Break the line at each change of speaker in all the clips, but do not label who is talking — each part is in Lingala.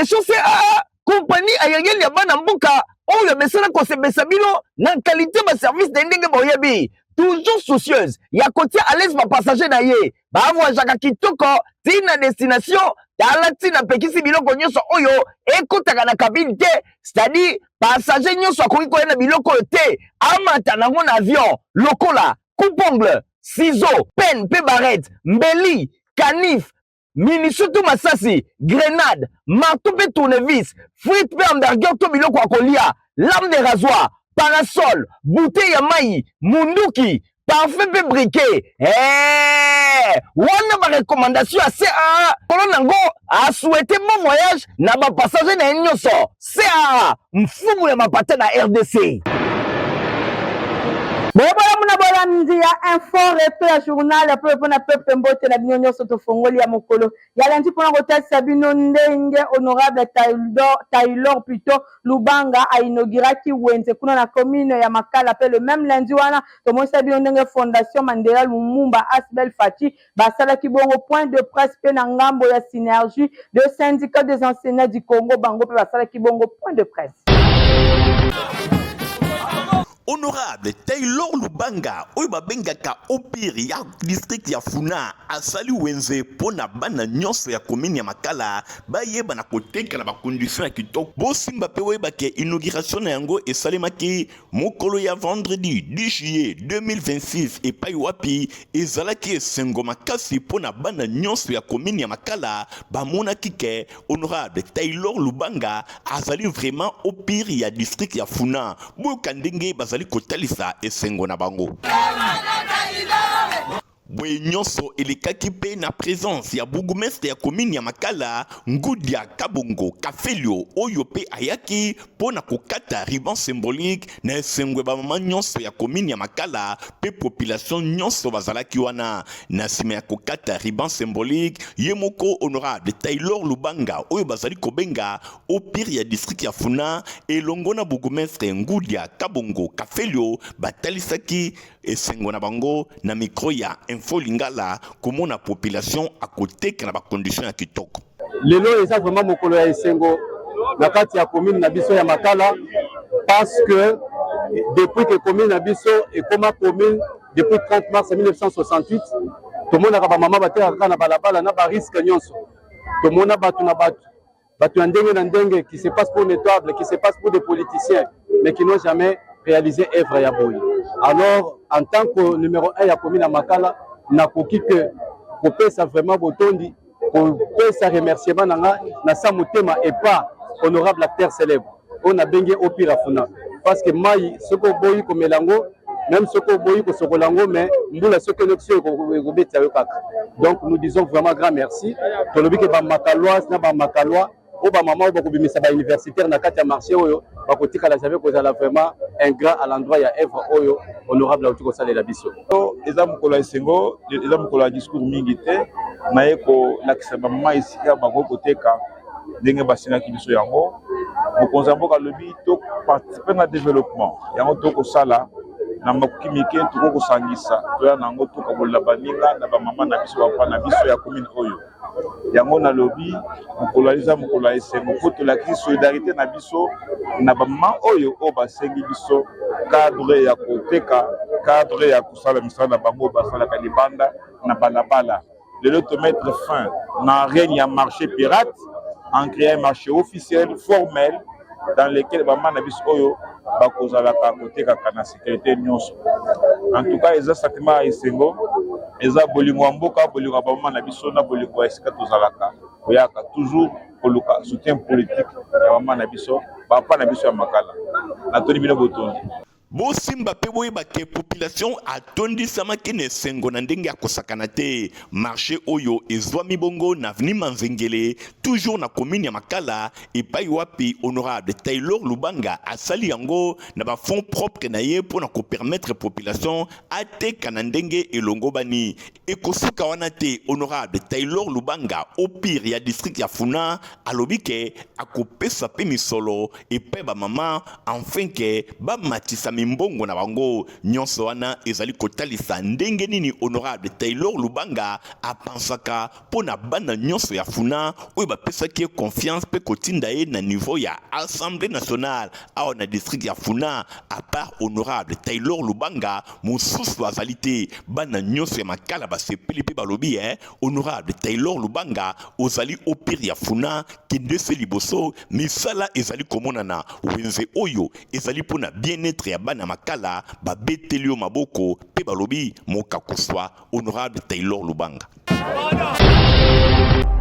Aviation CAA, compagnie aérienne ya bana mboka oyo amesana kosepelisa bino na qualité ba service na ndenge boyebi, toujours soucieuse ya kotia à l'aise bapassager na ye bavoyageaka kitoko ntina destination. Tala ntina apekisi biloko nyonso oyo ekotaka na cabine te, c'est-à-dire passager nyonso akoki koya na biloko oyo te amata nango na avion, lokola coupe-ongle, ciseau, penne mpe barrette, mbeli, canif, munition to masasi, grenade, marteau mpe tournevis, frite mpe hamburger to biloko ya kolia, lame de rasoir, parasol, bouteille ya mai, munduki, parfum mpe briquet. Hey! Wana barecommandation ya CAA. Kolo nango asouhaite bon voyage na bapassager na ye nyonso. CAA, mfumu ya mapata na RDC.
Boyebolamu na bolandi ya Info Reto ya journal ya peuple mpona peuple. Mbote na bino nyonso. Tofongoli ya mokolo ya lundi mpona kotalisa bino ndenge honorable Taylor plutôt Lubanga ainauguraki wenze kuna na commune ya Makala. Mpe le même lundi wana, tomonisa bino ndenge Fondation Mandela Lumumba Asbl Fatshi basalaki bongo point de presse. Mpe na ngambo ya Synergie de syndicat des enseignants du Congo, bango mpe basalaki bongo point de presse.
Honorable Taylor Lubanga, oyo babengaka OPIR ya district ya Funa, asali wenze mpo na bana nyonso ya commune ya Makala bayeba na koteka na bacondition ya kitoko. Bosimba mpe oyeba ke inauguration na yango esalemaki mokolo ya vendredi 10 juillet 2026, epai wapi ezalaki esengo makasi mpo na bana nyonso ya commune ya Makala. Bamonaki ke honorable Taylor Lubanga azali vraiment OPIR ya district ya Funa. Boyoka ndenge bazali kotalisa esengo na bango. Boye nyonso elekaki mpe na présence ya bourgmestre ya commune ya Makala, Ngudia Kabongo Kafelio, oyo mpe ayaki mpo na kokata ruban symbolique na esengo ya bamama nyonso ya commune ya Makala mpe population nyonso bazalaki wana. Na nsima ya kokata ruban symbolique, ye moko honorable Taylor Lubanga, oyo bazali kobenga OPIR ya district ya Funa, elongo na bourgmestre Ngudia Kabongo Kafelio, batalisaki esengo na bango na micro ya Info Lingala komona population akoteka na bacondition ya kitoko.
Lelo eza vraiment mokolo ya esengo na kati ya commune na biso ya Makala, parce que depuis que commune na biso ekoma commune, depuis 30 mars 1968, tomonaka bamama batekaka kaka na balabala na barisque nyonso. Tomona bato na bato, bato ya ndenge na ndenge, qui se passe pour notable, qui se passe pour des politiciens, mais qui n'ont jamais réalisé œuvre ya boye. Alors, en tant que numéro 1 ya commune ya Makala, nakoki ke kopesa vraiment botondi, kopesa remerciement na nga na sa motema epa honorable acteur célèbre oyo nabengi OPIR ya Funa, parce que mai soki oboyi komela yango, même soki oboyi kosokola yango, mais mbula soki enoki so ekobetisa yo kaka. Donc nous disons vraiment grand merci. Tolobi ke Bamakaloise na Bamakalois oyo, bamama oyo bakobimisa bauniversitaire na kati ya marché oyo, bakotikala jamais kozala vraiment ingrat à l'endroit ya œuvre oyo honorable auti kosalela biso.
Eza mokolo ya esengo, eza mokolo ya discours mingi te. Naye kolakisa bamama esika bakoki koteka ndenge basengaki biso yango. Mokonzi ya mboka alobi toparticipe na développement yango. Tokosala na makoki mike tokoki kosangisa, toya na yango, tokabolela baninga na bamama na biso, bapa na biso ya commune oyo. Yango nalobi mokolo eza mokolo ya esengo mpo tolakisi solidarité na biso na bamama oyo basengi biso cadre ya koteka, cadre ya kosala misala na bango basalaka libanda na balabala. Lelo tomettre fin na règne ya marché pirate en créant un marché officiel, formel, dans lequel bamama na biso oyo bakozalaka kotekaka na sécurité nyonso. En tout cas, eza sentiment ya esengo, eza bolingo ya mboka, bolingo ya bamama na biso na bolingo ya esika tozalaka koyaka toujours koluka soutien politique ya bamama na biso, bapa na biso ya Makala. Natondi bino botondi.
Bosimba mpe boyeba ke population atondisamaki na esengo na ndenge ya kosakana te. Marché oyo ezwami bongo na avenue Manzengele, toujours na commune ya Makala, epai wapi honorable Taylor Lubanga asali yango na bafonds propre na ye mpo na kopermettre population ateka na ndenge elongobani. Ekosuka wana te. Honorable Taylor Lubanga, OPIR ya district ya Funa, alobi ke akopesa mpe misolo epai bamama afin ke bamatisa. mimbongo na bango. Nyonso wana ezali kotalisa ndenge nini honorable Taylor Lubanga apansaka mpo na bana nyonso ya Funa oyo bapesaki ye confiance mpe kotinda ye na niveau ya Assemblee nationale awa na district ya Funa. À part honorable Taylor Lubanga, mosusu azali te. Bana nyonso ya Makala basepeli mpe balobi eh, honorable Taylor Lubanga ozali au pire ya Funa, kende se liboso, misala ezali komonana. Wenze oyo ezali mpo na bien-etre ya bana Makala, babeteli yo maboko mpe balobi mokakuswa honorable Taylor Lubanga.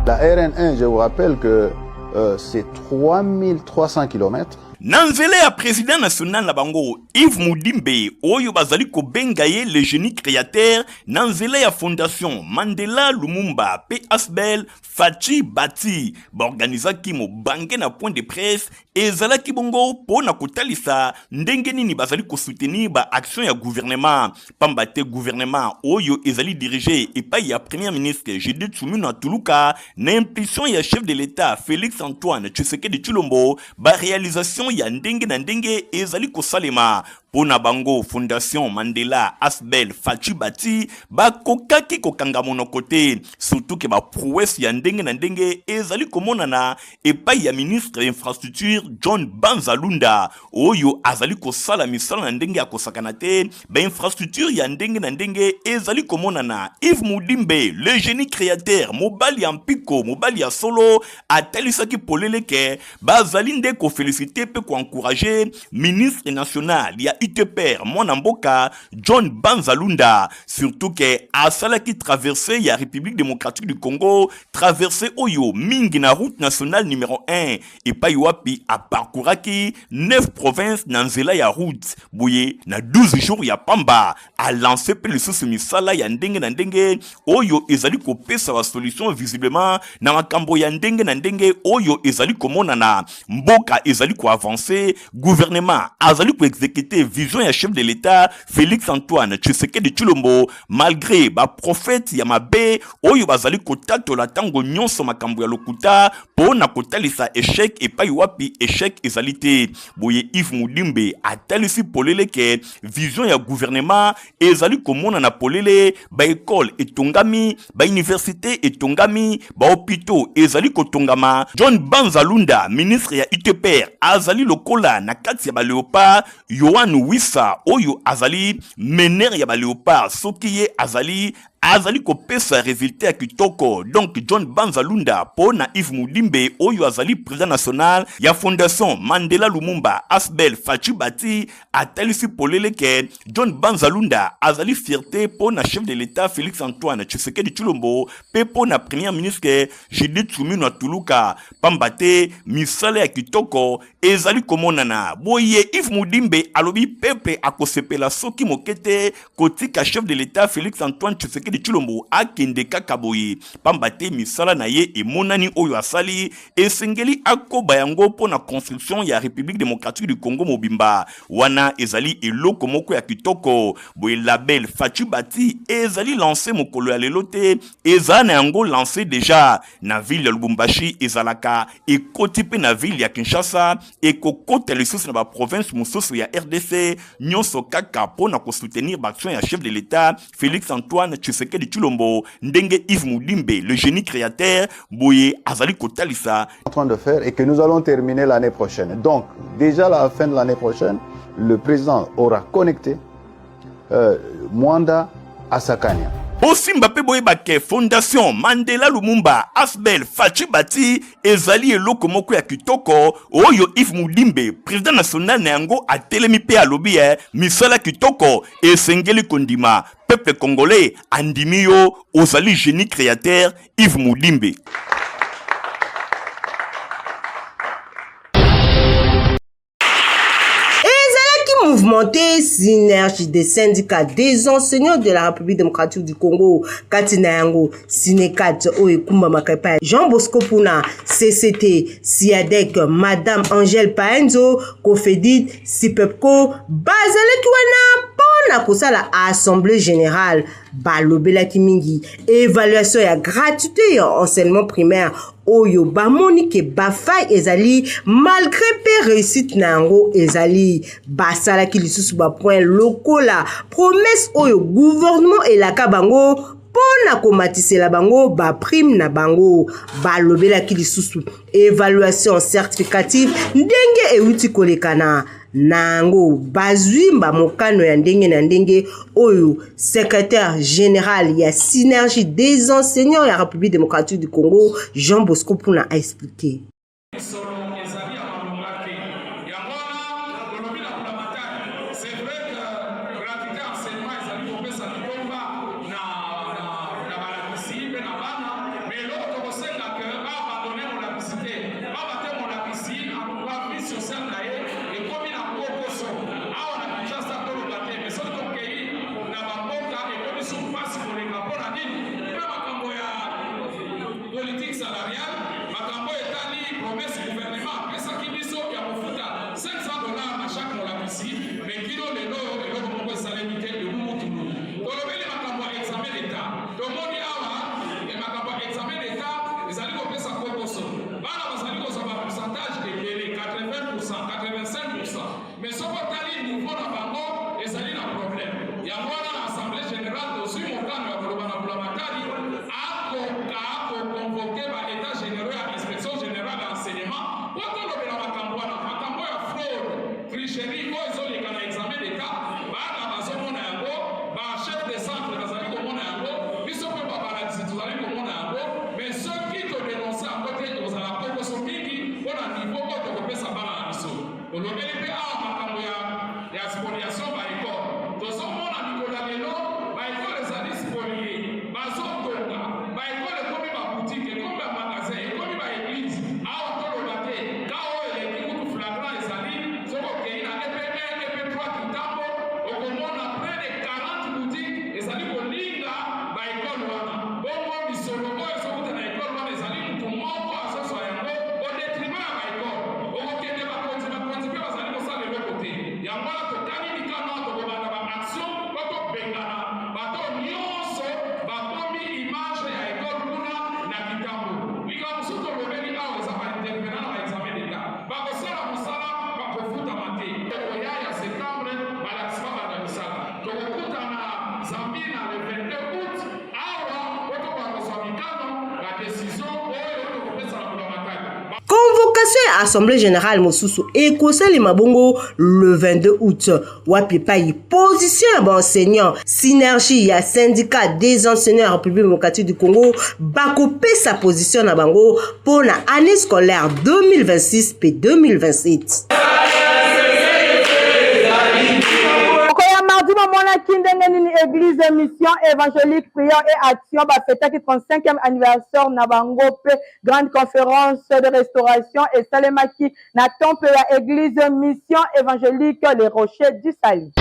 La RN1, je vous rappelle que euh, c'est 3300 km.
Na nzela ya president national na bango Yves Mudimbe oyo bazali kobenga ye le génie créateur na nzela ya fondation Mandela Lumumba pe Asbel Fatshi Bati baorganizaki mobange na point de presse ezalaki bongo mpo na kotalisa ndenge nini bazali kosoutenir ba action ya gouvernement pamba te gouvernement oyo ezali dirige epai ya premier ministre Judith Suminwa Tuluka na impulsion ya chef de l'État Félix Antoine Tshisekedi Tshilombo, ba réalisation ya ndenge na ndenge ezali kosalema mpo na bango. Fondation Mandela Asbel Fatshi Bati bakokaki kokanga monoko te, surtout ke ba prouesse ya ndenge na ndenge ezali komonana epai ya ministre ya infrastructure John Banza Lunda oyo azali kosala misala na ndenge ya kosakana te. Bainfrastructure ya ndenge na ndenge ezali komonana. Yves Mudimbe, le génie créateur, mobali ya mpiko, mobali ya solo, atalisaki polele ke bazali nde kofelicite mpe koencourage ministre national ya UTPR mwana mboka John Banza Lunda, surtout ke asalaki traversée ya République démocratique du Congo, traversée oyo mingi na route nationale numéro 1 epai wapi aparcouraki 9 provinces na nzela ya route boye na 12 jours ya pamba. Alance mpe lisusu misala ya ndenge na ndenge oyo ezali kopesa ba solution visiblement na makambo ya ndenge na ndenge oyo ezali komonana. Mboka ezali koavancer, gouvernement azali koexekute vision ya chef de l'État Félix Antoine Tshisekedi Tshilombo, malgré ba prophètes ya mabe oyo bazali kotatola ntango nyonso makambo ya lokuta mpo na kotalisa échec epai wapi échec ezali te. Boye Yves Mudimbe atalisi polele ke vision ya gouvernement ezali komonana polele, ba école etongami, ba université etongami, ba hôpitaux ezali kotongama. John Banza Lunda, ministre ya UTPR, azali lokola na kati ya ba léopard Yohan Wissa oyo azali meneur ya ba léopard, soki ye azali azali kopesa resultat ya kitoko. Donc John Banza Lunda mpo na Yves Mudimbe oyo azali président national ya fondation Mandela Lumumba Asbel Fatshi Bati atalisi polele ke John Banza Lunda azali fierté mpo na chef de l'État Félix Antoine Tshisekedi Tshilombo mpe mpo na premier ministre Judith Suminwa Tuluka, pamba te misala ya kitoko ezali komonana. Boye Yves Mudimbe alobi peuple akosepela soki moke te kotika chef de l'État Félix Antoine Tshisekedi Tshilombo akende kaka boye, pamba te misala na ye emonani oyo asali, esengeli akoba yango mpo na construction ya République démocratique du Congo mobimba. Wana ezali eloko moko ya kitoko. Boye label Fatshi Bati ezali lancé mokolo ya lelo te, ezala na yango lancé déjà na ville ya Lubumbashi, ezalaka ekoti mpe na ville ya Kinshasa, ekokota lisusu na ba province mosusu ya RDC nyonso, kaka mpo na kosoutenir baaction ya chef de l'État Félix Antoine Tshisekedi Tshilombo, ndenge Yves Mudimbe le génie créateur boye azali kotalisa.
En train de faire et que nous allons terminer l'année prochaine. Donc, déjà à la fin de l'année prochaine, le président aura connecté Mwanda à Sakania.
Bosimba mpe boyeba ke Fondation Mandela Lumumba Asbel Fatshi Bati ezali eloko moko ya kitoko oyo Yves Mudimbe président national na yango atelemi mpe alobi ye misala kitoko esengeli kondima. Peuple congolais andimi yo, ozali génie créateur Yves Mudimbe.
Ezalaki mouvementé synergie des syndicats des enseignants de la République démocratique du Congo, kati na yango Sinecat oyo ekumbamaka epai ya Jean Bosco Puna, CCT, Siadec, Madame Angèle Paenzo, Kofedit, Sipepco bazalaki wana mpo na kosala assemblée générale. Balobelaki mingi évaluation ya gratuité ya enseignement primaire oyo bamoni ke bafaille ezali malgré mpe réussite na yango ezali. Basalaki lisusu bapoint lokola promesse oyo gouvernement elaka bango mpo na komatisela bango baprime na bango. Balobelaki lisusu évaluation certificative ndenge euti kolekana na yango. Bazwi bamokano ya ndenge na ndenge oyo secrétaire général ya Synergie des enseignants ya République démocratique du Congo, Jean Bosco Puna, a expliqué.
Misolo ezali ya malonga te, yango wana tolobi na mbulamatari: c'est vrai que gratuité enseignement ezali kopesa litomba na balakisi mpe na bana, mais eloko tokosenga ke baabandonner molakisi te, pamba te molakisi atuka vie sociale na ye ekomi na kokoso. Awa na Kinshasa toloba te, mais soki tokei na bamboka, ekomi su mpasi koleka. Mpo na nini? Mpe makambo ya politique salariale, makambo etali promesse gouvernement apesaki biso ya kofuta 500 $ na chaque molakisi, mais kino lelo oyo eloko moko esalemi te, ebumutulu. Tolobeli makambo ya examen d'État. Tomoni awa makambo ya examen d'État ezali kopesa kokoso. Bana bazali kozwa bapourcentage ebele, 80, 85, mais soki otali niveau na bango, ezali na problème. Yango wana na assemblée générale tozwi mokano ya koloba na mbulamatari akoka koconvoquer baétat généraux ya Inspection générale ya enseignement po tolobela makambo wana, makambo ya fraude, tricherie oyo ezoleka na examen d'État. Bana bazomona yango, bachef de centre bazali komona yango, biso mpe babalakisi tozali komona yango, mais soki todénoncer yango te, ekozala kokoso mingi mpo na niveau oyo tokopesa bana na biso. Tolobeli mpe awa makambo ya spoliation baécole. Tozomona mikolo ya lelo baécole ezali spolié, bazotonga baécole, ekomi baboutique, ekomi bamagasin, ekomi baéglise. Awa toloba te, ka oyo eleki kutu flagrant ezali soki okei na EP1, EP3 Kitambo, okomona près de 40 boutique ezali kolinga baécole wana. Bongo misolo oyo ezokuta na école wana, ezali mutu moko azozwa yango au détriment ya baécole. Okokende, bakonzi bakonzi mpe bazali kosala eloko te. Yango wana tokani mikano, tokobanda baaction po tobengana bato nyonso bakomi image ya école kuna na Kitambo. Likambo mosusu tolobeli awa eza baintervenant na baexamen d'État, bakosala mosala, bakofutama te. Tokoya ya septembre, balakisi babanda misala. Tokokutana Zambie na le 22 août awa po tokoka kozwa mikano, badécision oyo tokopesa na mbulamatari.
Convocation ya assemblée générale mosusu ekosalema bongo le 22 août, wapi epai position ya baenseignant, Synergie ya syndicat des enseignants ya République démocratique du Congo, bakopesa position na bango mpo na année scolaire 2026 mpe 2027.
Mokolo ya mardi, bamonaki ndenge nini église Mission évangélique prière et action bafetaki 35e anniversaire na bango, mpe grande conférence de restauration esalemaki na temple ya église Mission évangélique Le Rocher du Salut.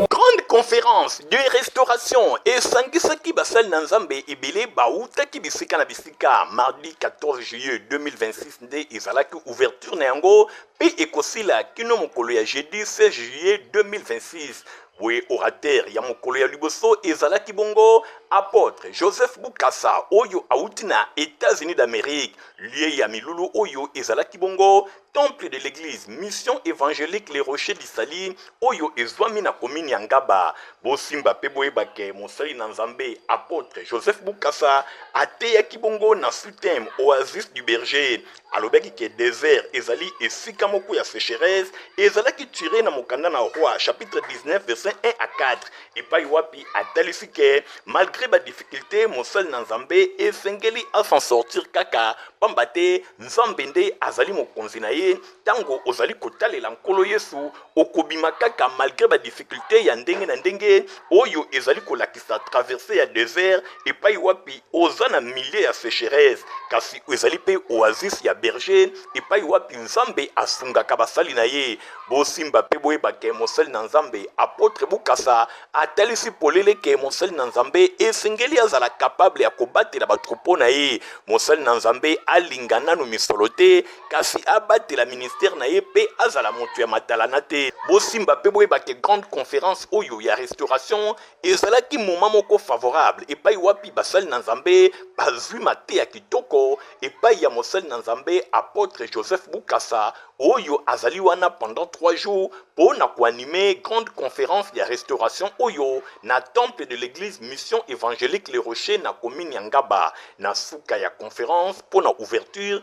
Grande conférence de restauration esangisaki basali na Nzambe ebele bautaki bisika na bisika. Mardi 14 juillet 2026 nde ezalaki ouverture na yango, mpe ekosila kino mokolo ya jeudi 16 juillet 2026. Boye orateur ya mokolo ya liboso ezalaki bongo apôtre Joseph Bukasa oyo awuti na États-Unis d'Amérique. Lieu ya milulu oyo ezalaki bongo temple de l'église Mission évangélique Les Rochers du Salut oyo ezwami na commune ya Ngaba. Bosimba mpe boyebake, mosali na Nzambe apôtre Joseph Bukasa ateyaki bongo na sous-thème "Oasis du berger". Alobaki ke désert ezali esika moko ya sécheresse. Ezalaki tiré na mokanda na Roi chapitre 19 verset 1 à 4, epai wapi atalisi ke malgré badifficulté, mosali na Nzambe esengeli as'en sortir kaka, pamba te Nzambe nde azali mokonzi na ye. Ntango ozali kotalela Nkolo Yesu, okobima kaka malgré badifficulté ya ndenge na ndenge oyo ezali kolakisa traversée ya désert, epai wapi oza na milieu ya sécheresse, kasi ezali mpe oasis ya berger, epai wapi Nzambe asungaka basali na ye. Bosimba mpe boyebake, mosali na Nzambe apôtre Bukasa atalisi polele ke mosali na Nzambe esengeli azala capable ya kobatela batroupeau na ye. Mosali na Nzambe alinga nanu misolo te, kasi abatela abatela ministère na ye mpe azala moto ya matalana te. Bosimba mpe boyeba ke grande conference oyo ya restauration ezalaki moment moko favorable epai wapi basali na Nzambe bazwi mateya kitoko epai ya mosali na Nzambe apotre Joseph Bukasa oyo azali wana pendant 3 jours mpo na koanime grande conference ya restauration oyo na temple de l'église Mission Evangelique Le Rocher na commune ya Ngaba. Na suka ya conference mpo na ouverture,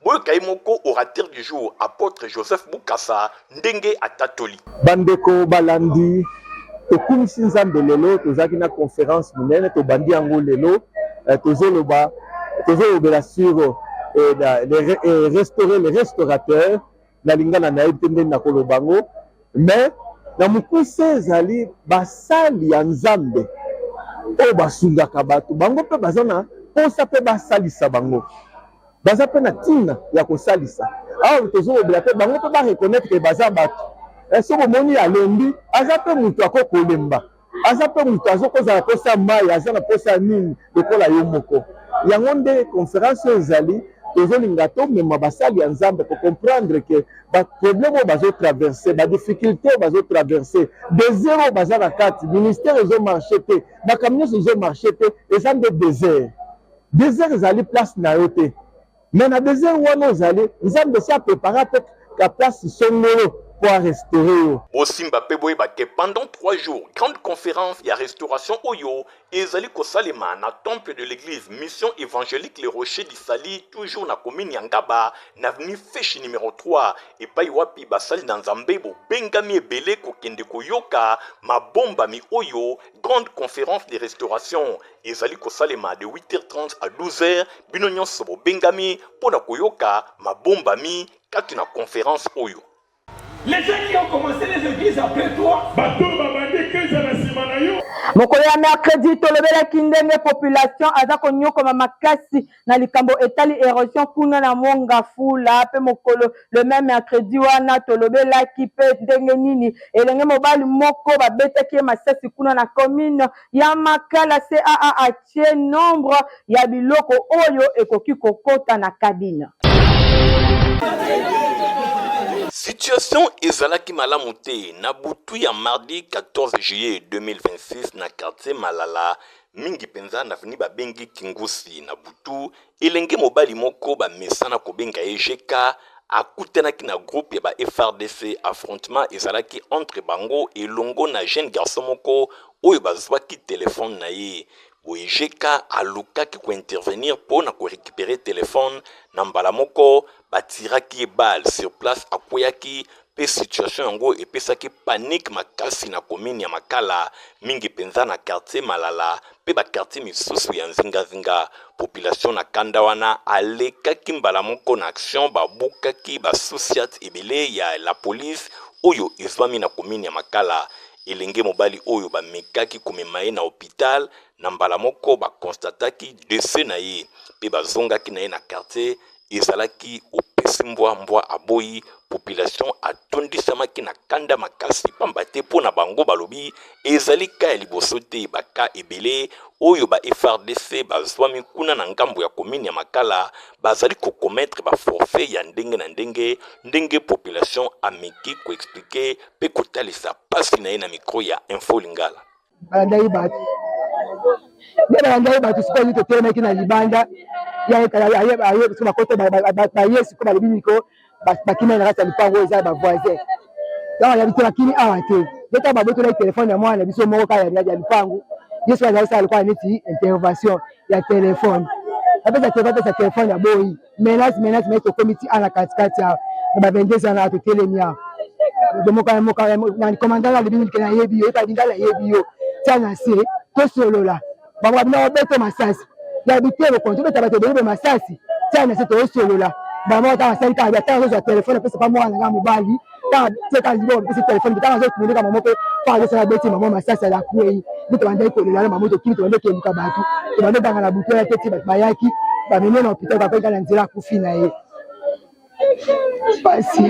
boyoka ye moko orateur du jour apotre Joseph Bukasa ndenge atatoli.
Bandeko balandi, tokumisi Nzambe lelo, tozalaki na conference monene, tobandi yango lelo, eh, tozoloba tozolobela sur eh, les, eh, restaurer les restaurateurs na lingala nayebi te ndenge nakoloba yango mais na mokuse ezali basali ya Nzambe oyo basungaka bato bango mpe baza na mposa mpe basalisa bango baza mpe na ntina ya kosalisa awa tozolobela mpe bango mpe bareconnaitre ke baza bato eh, soki omoni alembi aza mpe moto ako kolemba aza mpe moto azokozala mposa mai aza na mposa ya nini lokola yo moko yango nde conférence oyo ezali tozolinga tomema basali ya nzambe kocomprendre ke baproblème oyo bazotraverse badifficulté oyo bazotraverse desert oyo baza na kati ministère ezomarche te makambo nyonso ezomarche te eza nde desert Desert ezali place na yo te. Mais na desert wana ozali, Nzambe esi a prepara pe ka place songolo po a restaurer yo.
Bosimba pe boyeba ke pendant 3 jours grande conference ya restauration oyo ezali kosalema na temple de l'eglise Mission Evangelique le Rocher du Salut toujours na commune ya Ngaba na avenue Feshi numero 3 epai wapi basali na Nzambe bobengami ebele kokende koyoka mabombami oyo grande conference de restauration ezali kosalema de 8h30 à 12h. Bino nyonso bobengami mpo na koyoka mabombami kati na conference oyo.
Les gens qui ont commencé les églises après toi.
Bato babandi eklezia na nsima na yo.
Mokolo ya mercredi tolobelaki ndenge population aza konyokoma makasi na likambo etali erosion kuna na Mont Ngafula pe mokolo le meme mercredi wana tolobelaki pe ndenge nini elenge mobali moko babetaki ye masasi kuna na commune ya Makala CAA atie nombre ya biloko oyo ekoki kokota na cabine.
Situation ezalaki malamu te na butu ya mardi 14 juillet 2026 na quartier Malala mingi mpenza na avenue babengi Kingusi. Na butu, elenge mobali moko bamesana kobenga ye GK akutanaki na groupe ya ba FARDC. Affrontement ezalaki entre bango elongo na jeune garçon moko oyo bazwaki telefone na ye. Boye GK alukaki ko intervenir mpo na ko recuperer telefone, na mbala moko batiraki ye balle sur place, akweyaki mpe situation yango epesaki panique makasi na commune ya Makala, mingi mpenza na quartier Malala mpe ba quartier misusu ya nzingazinga. Population na kanda wana alekaki mbala moko na action, babukaki ba sous-ciat ebele ya la police oyo ezwami na commune ya Makala. Elenge mobali oyo bamekaki komema ye na hopital, na mbala moko ba constataki decès na ye mpe bazongaki na ye na quartier Ezalaki opesi mbwa, mbwa aboyi, population atondisamaki na kanda makasi pamba te mpo na bango balobi ezali cas ya liboso te, ba cas ebele oyo ba FARDC bazwami kuna na ngambo ya commune ya Makala bazali ko commettre ba forfait ya ndenge na ndenge, ndenge population ameki ko expliquer pe kotalisa pasi na ye na micro ya Info Lingala.
Balandaki bato nde balandaki bato sikoyo nde totelemaki na libanda bakota baye sikoyo balobi niko bakimaki na kati ya lupango oyo eza ya bavoisin donc ya biso bakimi awa te nde ntango babotolaki telefone ya mwana na biso moko kaka ya lupango ye soki azali sala lokola neti intervention ya telefone apesa telefone apesa telefone ya boyi menace menace mais tokomi ti ana katikati awa na ba 22 ans na totelemi awa commandant alobi nini ke nayebi yo epabi ngai nayebi yo tia na se tosolola bango babina obeto masasi ya bitebo konti obeta bato ebele be masasi tia na se tosolola bango ata asali kaka ata azozwa telefone apesa pa mwana nga mobali tika liboko bapesi telefone ntango azotumilika mama mpe fa azosala beti mama masasi ala akwei nde tobandaki kolela na mama tokimi tobandi okeluka bato tobandi oganga na butu ya te ti bato bayaki bamemi na hôpital bakwei kaka na nzela akufi na ye. Pasi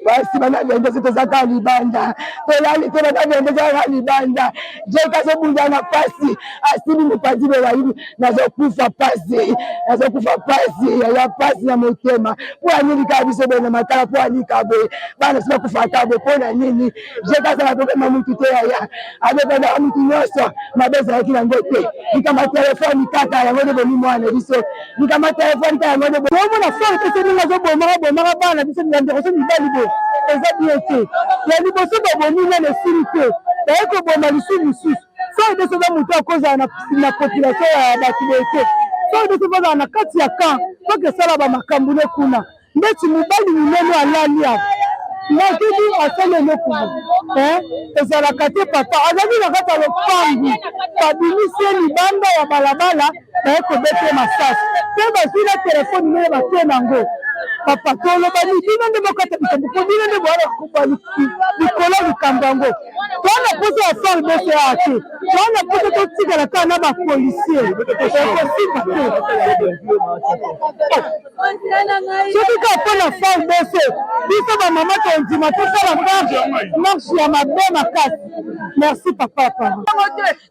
pasi bana bende toza kaka libanda tolali te bana bende toza kaka libanda jeka azobunda na pasi asili mopanzi bobayibi nazokufa pasi nazokufa pasi yaya pasi na motema mpo ya nini kaka biso boye na makala mpo ya nini kaka boye bana biso bakufa kaka boye mpo na nini jeka azala problema mutu te yaya adependaka mutu nyonso mabe ezalaki nango te likambo ya telefone kaka yango nde bomi mwana biso likambo ya telefone kaka yango nde omona fere te ndenge azobomaka bomaka bana biso bandeko so mibali boye eza bien te ya liboso babomi nani esili te baye koboma lisusu mosusu fere biso eza moto akozala na population ya bato boye te fere biso kozala na kati ya camp soki esala bamakambo ne kuna ndeti mobali monene alali awa nakidi asali eloko eh, ezalaka te papa azali na kati ya lopangu babimisi ye libanda ya balabala baye kobete masasi mpe bazwi na telefone ndenge batie nango papa toloba ni bino nde bokata likambo mpo bino nde boya likolo likambo yango toa na mposa ya fardc awa te toa na mposa totikala kaka na bapolisier ekosimba te soki kaka mpo na fardc biso bamama tondima tosala marche ya mabe makasi merci papa papa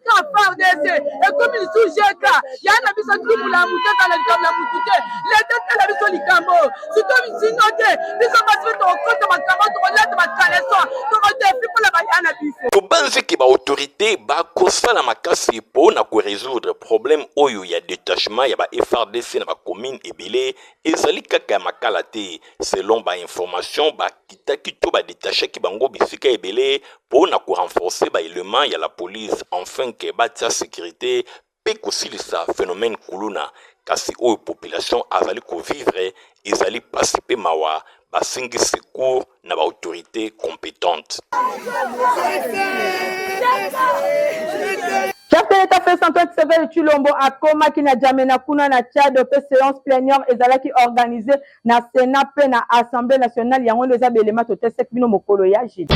ka fardc ekomi lisusu gk ya na biso tumula ya motu ezala likambo ya motu te leta tala biso likambo sito sino te biso basi mpe tokokota makambo tokolata bakaleson tokodefi mpona baya na biso
tobanzi ke baautorité bakosala makasi mpo na koresoudre problème oyo ya detachement ya ba frdc na bacommune ebele ezali kaka ya makala te selon bainformation bakitaki to badetachaki bango bisika ebele mpo na korenforce baelement ya la police enfin ke batia sécurité mpe kosilisa phénomène kuluna kasi oyo population azali kovivre ezali mpasi mpe mawa basengi secours na baautorité compétente.
Chef de l'État Félix Antoine Tshisekedi Tshilombo akomaki na Djamena kuna na Tchad mpe séance plénière ezalaki organisée na Sénat mpe na Assemblée nationale yango nde eza belema toteseki bino mokolo ya jeudi.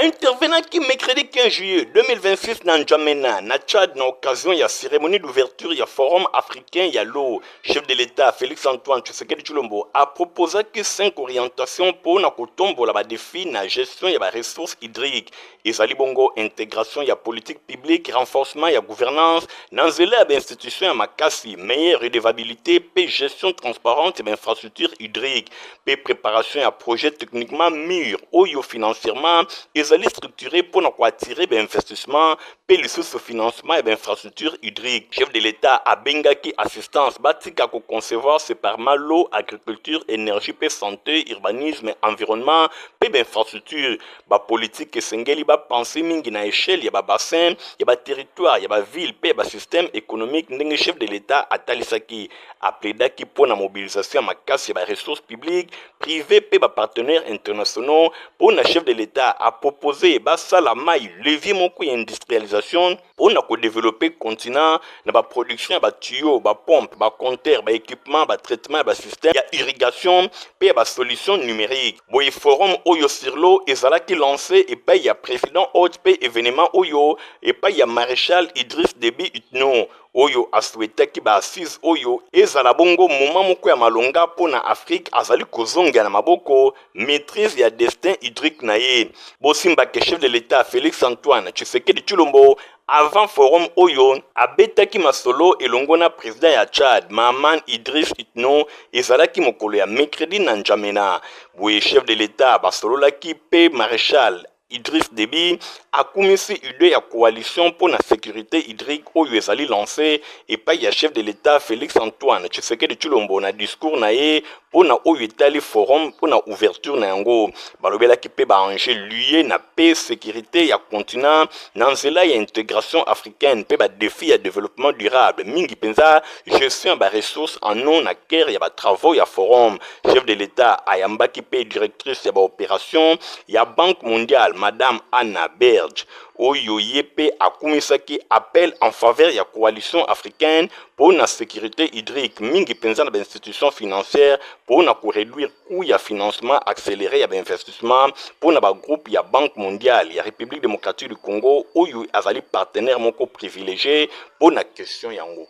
Intervenaki mercredi 15 juillet 2026 na N'Djamena, na Tchad, na occasion ya cérémonie d'ouverture ya Forum africain ya l'eau. Chef de l'État Félix Antoine Tshisekedi Tshilombo a proposaki cinq orientations mpo na kotombola ba défis na gestion ya ba ressources hydriques. Ezali bongo intégration ya politique publique, renforcement ya gouvernance na nzela ya ba institutions ya makasi, meilleure redevabilité mpe gestion transparente ya ba infrastructures hydriques mpe préparation ya projet techniquement mûr oyo financièrement ezali structuré mpo na koattirer ba investissements mpe lisusu financement ya ba infrastructures hydriques. Chef de l'Etat abengaki assistance batika ko concevoir separement l'eau, agriculture, energie mpe sante, urbanisme, environnement mpe ba infrastructures. Ba politiques esengeli ba penser mingi na echelle ya ba bassins, ya ba territoires, ya ba villes mpe ya ba systèmes économiques ndenge chef de l'Etat atalisaki. A plaidaki mpo na mobilisation ya makasi ya ba ressources publiques, privees mpe ba partenaires internationaux mpo na chef de l'Etat a proposer basala mayi levier moko ya industrialisation mpo na ko developper continent na ba production ya ba tuyaux, ba pompes, ba compteurs, ba equipements, ba traitements ya ba systèmes ya irrigation mpe ya ba solutions numeriques. Boye forum oyo sur l'eau ezalaki lance epai ya president hôte mpe evenement oyo epai ya Marechal Idriss Deby Itno oyo a souhaitaki ba assises oyo ezala bongo moment moko ya malonga mpo na Afrique azali kozongela na maboko maitrise ya destin hydrique na ye. Bosimba ke chef de l'Etat Felix Antoine Tshisekedi Tshilombo avant forum oyo abetaki masolo elongo na president ya Tchad Mahaman Idriss Itno ezalaki mokolo ya mercredi na N'Djamena. Boye chef de l'Etat basololaki mpe Marechal Idriss Deby akumisi idee ya coalition mpo na securite hydrique oyo ezali lance epai ya chef de l'Etat Felix Antoine Tshisekedi Tshilombo na discours na ye mpo na oyo etali forum mpo na ouverture na yango. Balobelaki mpe ba enjeux lies na paix, securite ya continent na nzela ya integration africaine mpe ba defis ya developpement durable, mingi mpenza gestion ya ba ressources en eau na cœur ya ba travaux ya forum. Chef de l'Etat ayambaki mpe directrice ya ba operations ya Banque mondiale Madame Anna Berge oyo ye mpe akumisaki appel en faveur ya coalition africaine mpo na securite hydrique mingi mpenza na ba institutions financières mpo na ko reduire cout ya financement accelere ya ba investissements mpo na ba groupes ya Banque mondiale ya Republique democratique du Congo oyo azali partenaire moko privilegie mpo na question yango.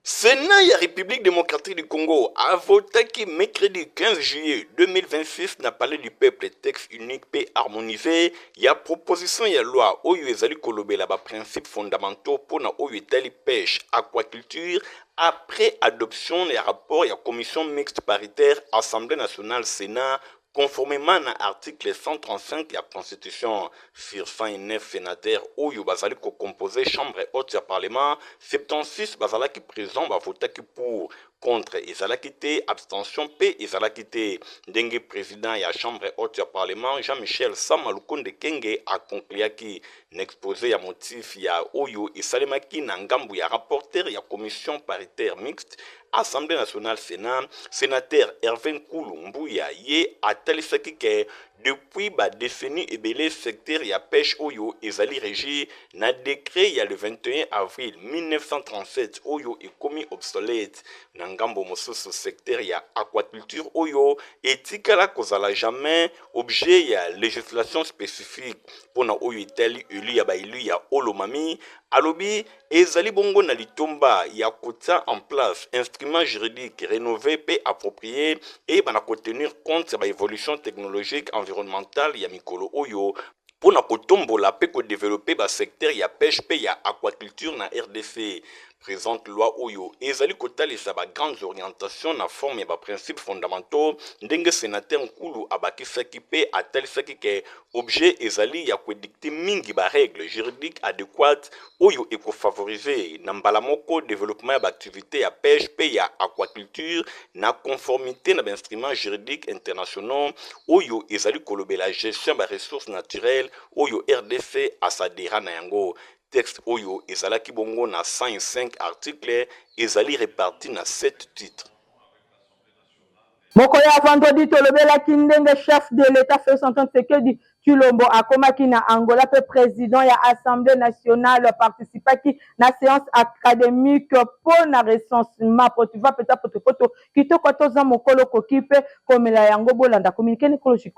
Senat ya Republique democratique du Congo avotaki mercredi 15 juillet 2026 na Palais du Peuple texte unique mpe harmonise ya proposition ya loi oyo ezali kolobela ba principes fondamentaux mpo na oyo etali pêche, aquaculture après adoption ya rapport ya commission mixte paritaire Assemblée nationale-Sénat conformément na article 135 ya constitution. Sur 109 sénateurs oyo bazali ko composer chambre haute ya parlement, 76 bazalaki présent bavotaki pour, contre ezalaki te, abstention mpe ezalaki te. Ndenge président ya chambre haute ya parlement Jean-Michel Sama Lukonde Kenge aconcluaki na exposé ya motif ya oyo esalemaki na ngambo ya rapporteur ya commission paritaire mixte Assemblée nationale Sénat, sénateur Hervé Nkulu Mbuya ye atalisaki ke depuis ba décennies ebele secteur ya pêche oyo ezali régi na décret ya le 21 avril 1937 oyo ekomi obsolète. Na ngambo mosusu secteur ya aquaculture oyo etikala kozala jamais objet ya législation spécifique mpona oyo etali elu ya ba elu ya Olomami. Alobi ezali bongo na litomba ya kotia en place instrument juridique rénové mpe approprié eyebana kotenir compte ya baévolution technologique environnementale ya mikolo oyo mpo na kotombola mpe kodevelope basecteur ya pêche mpe ya aquaculture na RDC. Présente loi oyo ezali kotalisa ba grandes orientations na forme ya ba principes fondamentaux ndenge sénateur Nkulu abakisaki mpe atalisaki ke objet ezali ya koedicte mingi ba règles juridiques adéquates oyo ekofavorize na mbala moko développement ya baactivité ya pêche mpe ya aquaculture na conformité na bainstruments juridiques internationaux oyo ezali kolobela gestion ya baressources naturelles oyo RDC asadera na yango. Texte oyo ezalaki bongo na 105 articles ezali reparti na 7 titres.
Mokolo ya vendredi tolobelaki ndenge chef de l'Etat Felix Antoine Tshisekedi Tshilombo akomaki na Angola mpe president ya Assemblee nationale participaki na seance academique mpo na recensement. Potuva peta potopoto kitoko toza mokolo koki mpe komela yango bolanda communiqué nécrologique.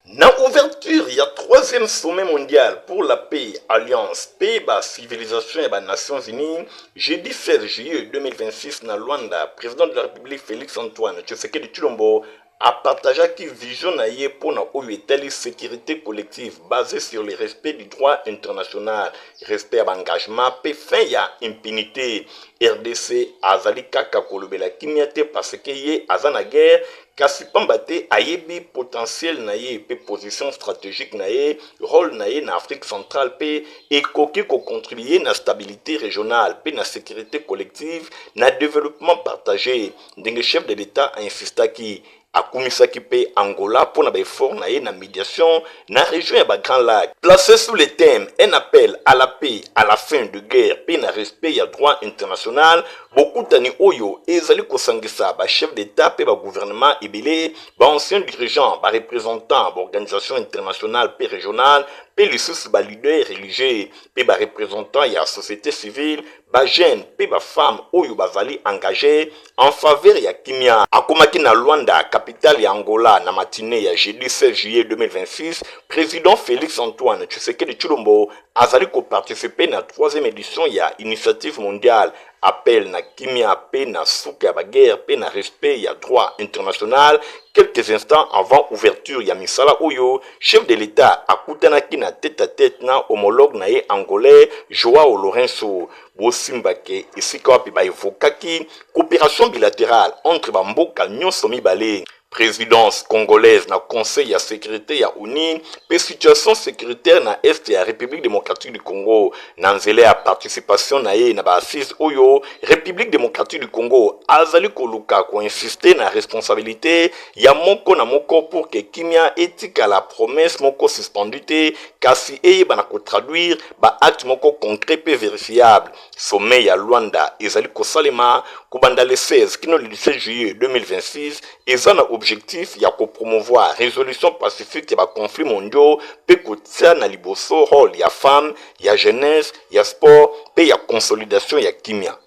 Na ouverture ya troisième sommet mondial pour la paix alliance mpe ba civilisation ya ba Nations Unies jeudi 16 juillet 2026 na Luanda, président de la République Félix Antoine Tshisekedi Tshilombo apartageaki vision na ye mpo na oyo etali sécurité collective basée sur le respect du droit international, respect ya baengagement mpe fin ya impunité. RDC azali kaka kolobela kimia te parce que ye aza na guerre, kasi pamba te ayebi potentiel na ye mpe position stratégique na ye, rôle na ye na Afrique centrale mpe ekoki kocontribuer na stabilité régionale mpe na sécurité collective na développement partagé. Ndenge chef de l'État ainsistaki, akumisaki mpe Angola mpo na baeffort na ye na médiation na région ya ba Grands Lacs. Placé sous le thème un appel à la paix à la fin de guerre mpe na respect ya droit international, bokutani oyo ezali kosangisa ba chef d'État mpe ba gouvernement ebele, ba anciens dirigeants, ba représentants ba organisation internationale mpe régionale mpe lisusu ba leaders religieux mpe ba représentants ya société civile, ba jeunes mpe ba femmes oyo bazali engagés en faveur ya kimia. Akomaki na Luanda, capitale ya Angola, na matinee ya jeudi 16 juillet 2026, President Felix Antoine Tshisekedi Tshilombo azali koparticiper na troisième édition ya initiative mondiale appel na kimia mpe na suka ya baguerre mpe na respect ya droit international. Quelques instants avant ouverture ya misala oyo, chef de l'État akutanaki na tête à tête na homologue na ye angolais Joao Lourenço. Bosimbake esika wapi baevokaki coopération bilatérale entre bamboka nyonso mibale. Présidence congolaise na Conseil ya sécurité ya ONU mpe situation sécuritaire na est ya République démocratique du Congo na nzela ya participation na ye na ba assises oyo République démocratique du Congo azali koluka koinsiste na responsabilité ya moko na moko pour que kimia etikala promesse moko suspendue te, kasi eyeba na kotraduire ba acte moko concret mpe vérifiable. Sommet ya Luanda ezali kosalema kobanda le 16 kino le 17 juillet 2026, eza na objectif ya kopromouvoir résolution pacifique ya ba conflits mondiaux mpe kotia na liboso rôle ya femme, ya jeunesse, ya sport mpe ya consolidation ya kimia.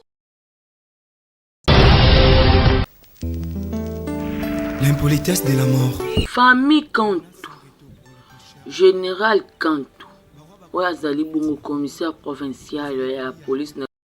L'impolitesse de la mort.
Famille Kantu, General Kantu, oyo azali bongo commissaire provincial ya police na.